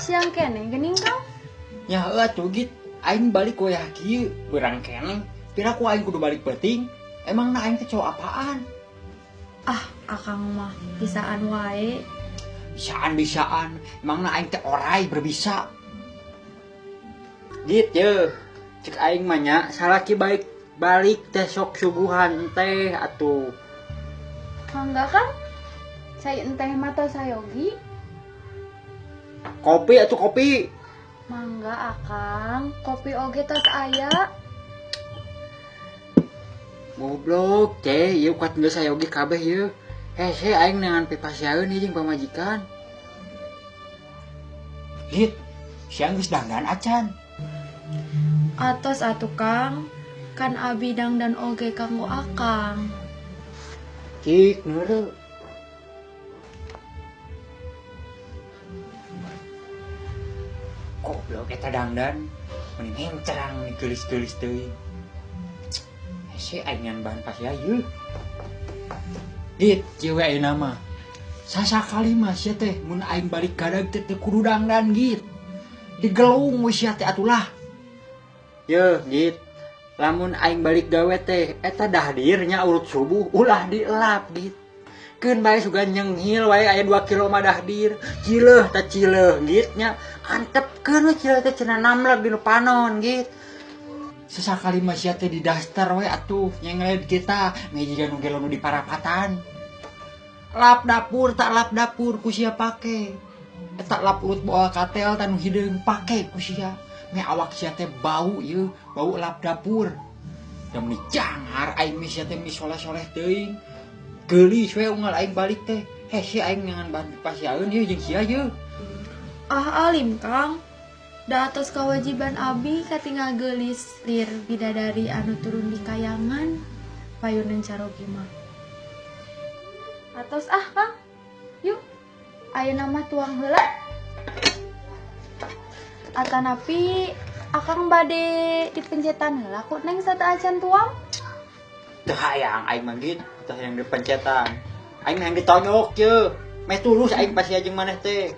Siang keneh geuning Kang. Nya heuh atuh git, aing balik wayah kieu beurang keneh. Pira ku aing kudu balik peuting. Emangna aing teh cowok apaan? Ah, akang mah bisaan wae. Bisaan-bisaan, emangna aing teh orai berbisa. Git ye, cek aing mah nya salaki baik balik teh sok suguhan teh atuh. Mangga Kang. Cai enteh mah tos sayogi. Kopi atuh kopi. Mangga akang, kopi oge tos aya. Goblok teh, ieu kuat geus sayogi kabeh ieu. Hese aing neangan pipasiaeun ieu jeung pamajikan. Git, siang geus dangdan acan. Atos atuh Kang, kan abi dangdan oge kanggo akang. Cik neureuh. Goblok eta dangdan, meni ngencerang nih geulis-geulis teuing. Hese aing ngan bahan pasia ieu. Git, kieu we ayeuna mah. Sasakali mah sia teh mun aing balik gadag teh teu kudu dangdan git. Digelung we sia teh atulah. Yeuh git, lamun aing balik gawe teh eta dahdir nya urut subuh ulah dielap git. Keun bae sugan nyenghil wae aya 2 kilo mah dahdir. Cileuh teh cileuh git nya. Antepkeun we cileuh teh cenah namleg dinu panon git. Sesakali mah sia teh di daster we atuh nyengled kita meh jiga nu gelo nu di parapatan. Lap dapur tak lap dapur ku sia pake. Eta lap urut boal katel tah nu hideung pake ku sia. Meh awak sia teh bau ieu, bau lap dapur. Da meuni jangar aing meh sia teh meni soleh-soleh teuing. Geulis we unggal aing balik teh. Hese aing ngangan bahan pipasiaeun ieu jeung sia ieu. Ah alim Kang. Da atos kewajiban abi katingal geulis lir bidadari anu turun di kayangan payunan carogi mah. Atos ah Kang. Yuk. Ayeuna mah tuang heula. Atanapi akang bade dipencetan heula ku Neng sateuacan tuang. Teu hayang aing mah git, teu hayang dipencetan. Aing mah hayang ditonyok ye. Meh tulus aing pasti jeung maneh teh.